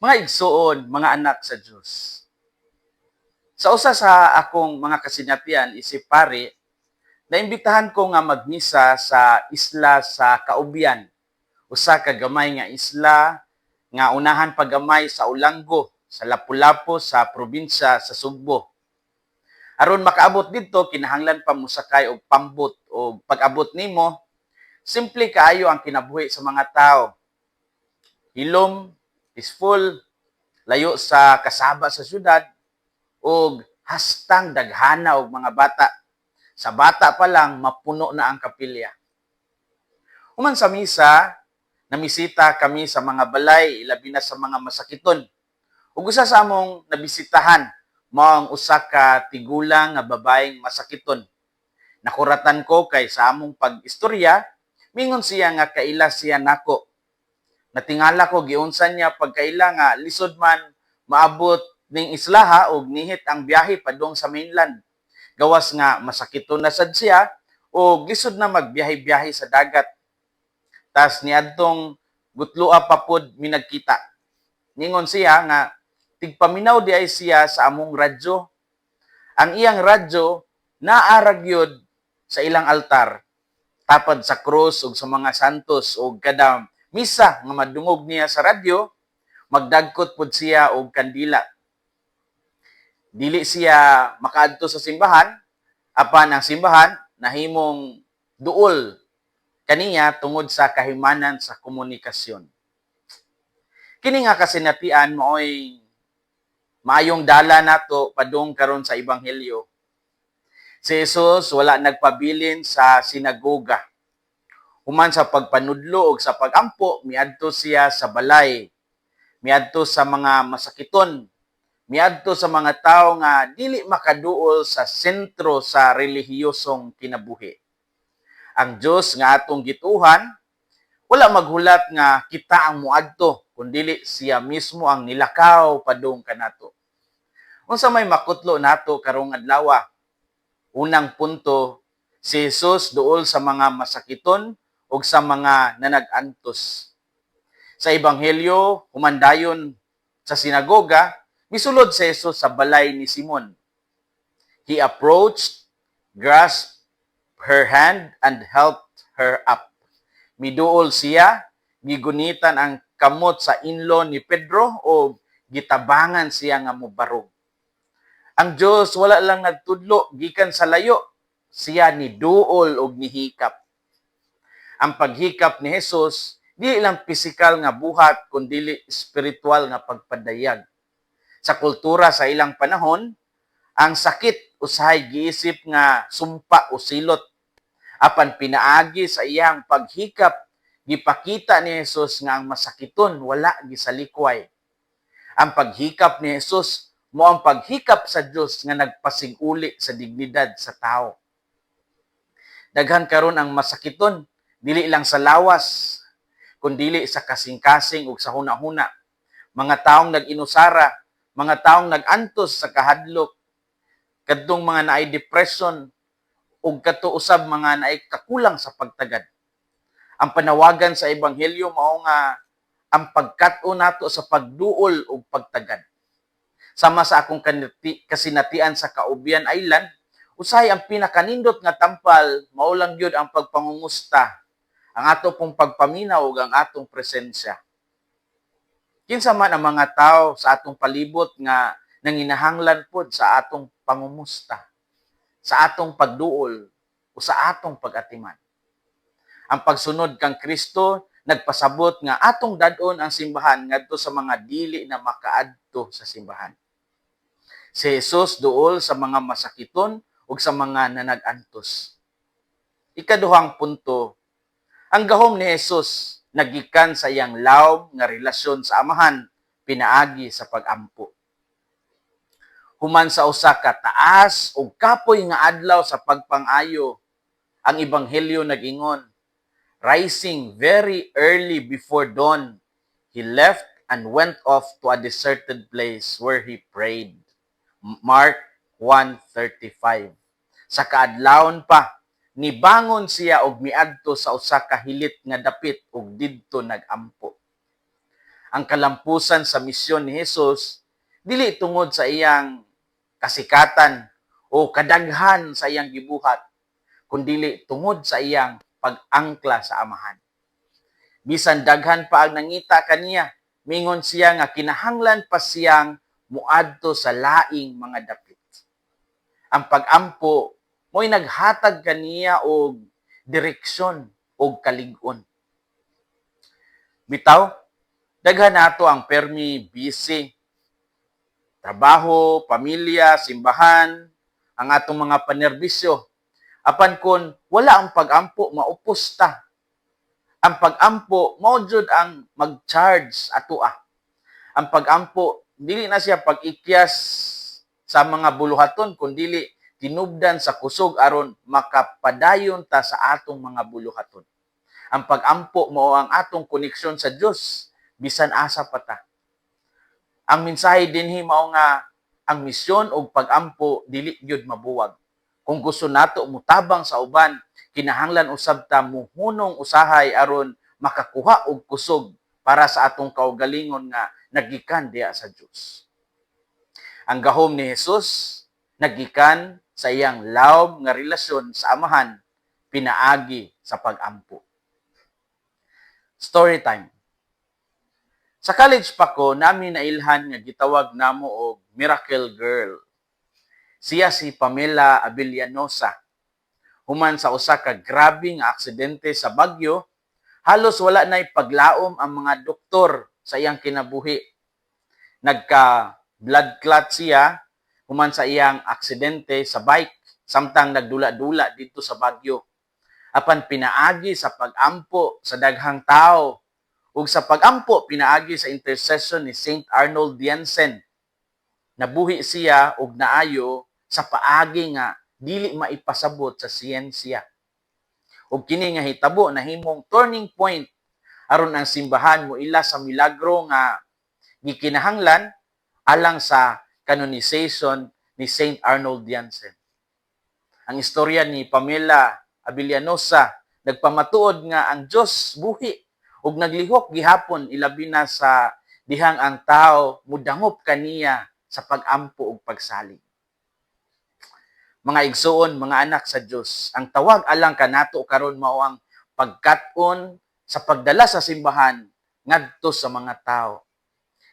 Mga igsuon, mga anak sa Dios. Sa usa sa akong mga kasinatian isip pari, naimbitahan ko nga magmisa sa isla sa Kaubyan. Usa ka gamay nga isla nga unahan pa gamay sa Olango, sa Lapu-Lapu sa probinsya sa Sugbo. Aron makaabot didto, kinahanglan pa mosakay og pambot, og pag-abot nimo, simple kaayo ang kinabuhi sa mga tao. Hilom, peaceful, layo sa kasaba sa syudad ug hastang daghana og mga bata. Sa bata pa lang, mapuno na ang kapilya. Human sa misa, namisita kami sa mga balay, ilabi na sa mga masakiton. Ug usa sa among nabisitahan mao ang usa ka tigulang nga babaeng masakiton. Nakuratan ko kay sa among pag-istorya, mingon siya nga kaila siya nako. Natingala ko giunsa niya pagkaila nga lisod man maabot ning islaha og nihit ang biyahe padung sa mainland. Gawas nga masakiton na sad siya og lisod na magbiyahe-biyahe sa dagat. Tas niadtong gutloa pa pod mi nagkita. Ningon siya nga tigpaminaw di ay siya sa among radyo. Ang iyang radyo naa ra gyud sa ilang altar, tapad sa krus ug sa mga santos, ug kada misa nga madungog niya sa radyo, magdagkot pod siya og kandila. Dili siya makaadto sa simbahan, apan ang simbahan nahimong duol kaniya tungod sa kahimanan sa komunikasyon. Kini nga kasinatian maoy maayong dala nato padung karon sa ebanghelyo. Si Jesus wala nagpabilin sa sinagoga. Human sa pagpanudlo og sa pagampo, miadto siya sa balay. Miadto sa mga masakiton. Miadto sa mga tawo nga dili makaduol sa sentro sa relihiyosong kinabuhi. Ang Dios nga atong gituohan, wala maghulat nga kita ang muadto, kundili siya mismo ang nilakaw padung kanato. Unsa may makutlo nato karong adlaw? Unang punto, si Jesus duol sa mga masakiton ug sa mga nanag-antos. Sa ebanghelyo, human dayon sa sinagoga, misulod si Jesus sa balay ni Simon. He approached, grasped her hand and helped her up. Miduol siya, gigunitan ang kamot sa inlo ni Pedro o gitabangan siya nga mobarog. Ang Dios wala lang nagtudlo gikan sa layo, siya ni duol og nihikap. Ang paghikap ni Jesus dili lang pisikal nga buhat kundi espiritual nga pagpadayag. Sa kultura sa ilang panahon, ang sakit usahay giisip nga sumpa o silot. Apan pinaagi sa iyang paghikap, gipakita ni Jesus nga ang masakiton wala gisalikway. Ang paghikap ni Jesus mao ang paghikap sa Dios nga nagpasig-uli sa dignidad sa tao. Daghan karon ang masakiton, dili lang sa lawas, kundili sa kasing-kasing ug sa huna-huna. Mga taong nag-inusara, mga taong nag-antos sa kahadlok, kadtong mga naay depression ug kadto usab mga naay kakulang sa pagtagad. Ang panawagan sa ebanghelyo mao nga ang pagkat-on nato sa pagduol ug pagtagad. Sama sa akong kasinatian sa Kaubyan Island, usahay ang pinakanindot nga tampal mao lang gyud ang pagpangungusta, ang ato pong pagpaminaw ug ang atong presensya. Kinsa man ang mga tao sa atong palibot nga nanginahanglan pod sa atong pangumusta, sa atong pagduol o sa atong pag-atiman? Ang pagsunod kang Kristo nagpasabot nga atong dad-on ang simbahan ngadto sa mga dili na makaadto sa simbahan. Si Jesus duol sa mga masakiton ug sa mga nanag-antos. Ikaduhang punto, ang gahom ni Jesus nagikan sa iyang lawom nga relasyon sa Amahan pinaagi sa pagampo. Human sa usa ka taas ug kapoy nga adlaw sa pagpangayo, ang ebanghelyo nag-ingon, "Rising very early before dawn, he left and went off to a deserted place where he prayed." Mark 1:35. Sa kaadlawon pa, nibangon siya og miadto sa usa ka hilit nga dapit ug didto nagampo. Ang kalampusan sa misyon ni Jesus dili tungod sa iyang kasikatan o kadaghan sa iyang gibuhat, kundili tungod sa iyang pag-angkla sa Amahan. Bisan daghan pa ang nangita kaniya, mingon siya nga kinahanglan pa siyang muadto sa laing mga dapit. Ang pag-ampo mo'y naghatag kaniya og direksyon og kalig-on. Bitaw, daghan nato ang permi busy. Trabaho, pamilya, simbahan, ang atong mga panerbisyo. Apan kon wala ang pag-ampo, maupos ta. Ang pag-ampo mao jud ang mag-charge atoa. Ang pag-ampo dili na siya pag-ikyas sa mga buluhaton, kundili tinubdan sa kusog aron makapadayon ta sa atong mga buluhaton. Ang pag-ampo mao ang atong koneksyon sa Dios bisan asa pa ta. Ang mensahe dinhi mao nga ang misyon ug pag-ampo dili gyud mabuwag. Kung gusto nato mutabang sa uban, kinahanglan usab ta muhunong usahay aron makakuha og kusog para sa atong kaugalingon nga nagikan diha sa Dios. Ang gahom ni Jesus nagikan sa iyang lawom nga relasyon sa Amahan pinaagi sa pag-ampo. Story time. Sa college pa ko, naa mi nailhan nga gitawag namo og Miracle Girl. Siya si Pamela Abellanosa. Human sa usa ka grabe nga aksidente sa Baguio, halos wala na'y paglaom ang mga doktor sa iyang kinabuhi. Nagka blood clot siya human sa iyang aksidente sa bike samtang nagdula-dula didto sa Baguio. Apan pinaagi sa pag-ampo sa daghang tao ug sa pag-ampo pinaagi sa intercession ni Saint Arnold Janssen, nabuhi siya ug naayo sa paagi nga dili maipasabot sa siyensya. Ug kini nga hitabo nahimong turning point aron ang simbahan moila sa milagro nga gikinahanglan alang sa canonization ni Saint Arnold Janssen. Ang istorya ni Pamela Abellanosa nagpamatuod nga ang Dios buhi ug naglihok gihapon, ilabi na sa dihang ang tao mudangop kaniya sa pag-ampo ug pagsalig. Mga igsuon, mga anak sa Dios, ang tawag alang kanato karon mao ang pagkat-on sa pagdala sa simbahan ngadto sa mga tao.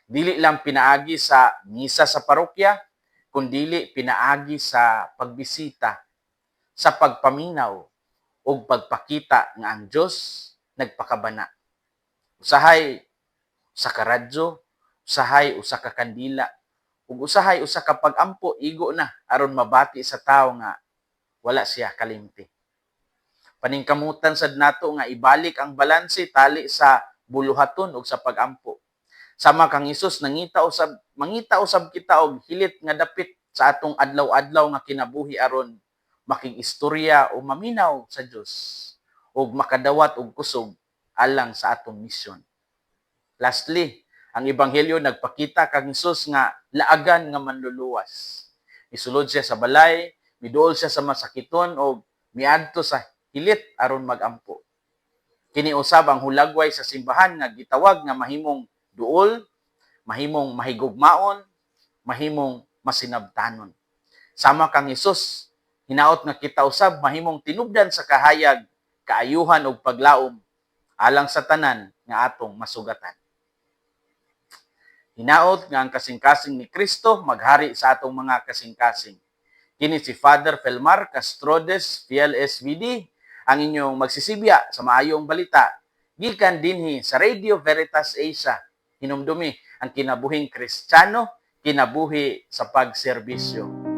Dili lang pinaagi sa misa sa parokya, kundili pinaagi sa pagbisita, sa pagpaminaw ug pagpakita nga ang Dios nagpakabana. Usahay usa ka radyo, usahay usa ka kandila, ug usahay usa ka pag-ampo, igo na aron mabati sa tawo nga wala siya kalimti. Paningkamutan sad nato nga ibalik ang balanse tali sa buluhaton ug sa pag-ampo. Sama kang Hesus, nangita usab, mangita usab kita og hilit nga dapit sa atong adlaw-adlaw nga kinabuhi aron makig-istorya o maminaw sa Dios ug makadawat og kusog alang sa atong misyon. Lastly, ang ebanghelyo nagpakita kang Hesus nga laagan nga manluluwas. Misulod siya sa balay, miduol siya sa masakiton o miadto sa hilit aron magampo. Kini usab ang hulagway sa simbahan nga gitawag nga mahimong duol, mahimong mahigugmaon, mahimong masinabtanon. Sama kang Hesus, hinaot nga kita usab mahimong tinubdan sa kahayag, kaayuhan ug paglaom alang sa tanan nga atong masugatan. Hinaot nga ang kasing-kasing ni Kristo maghari sa atong mga kasing-kasing. Kini si Father Felmar Castrodes, PLSVD, ang inyong magsisibya sa maayong balita gikan dinhi sa Radio Veritas Asia. Hinumdumi, ang kinabuhing Kristiyano, kinabuhi sa pagserbisyo.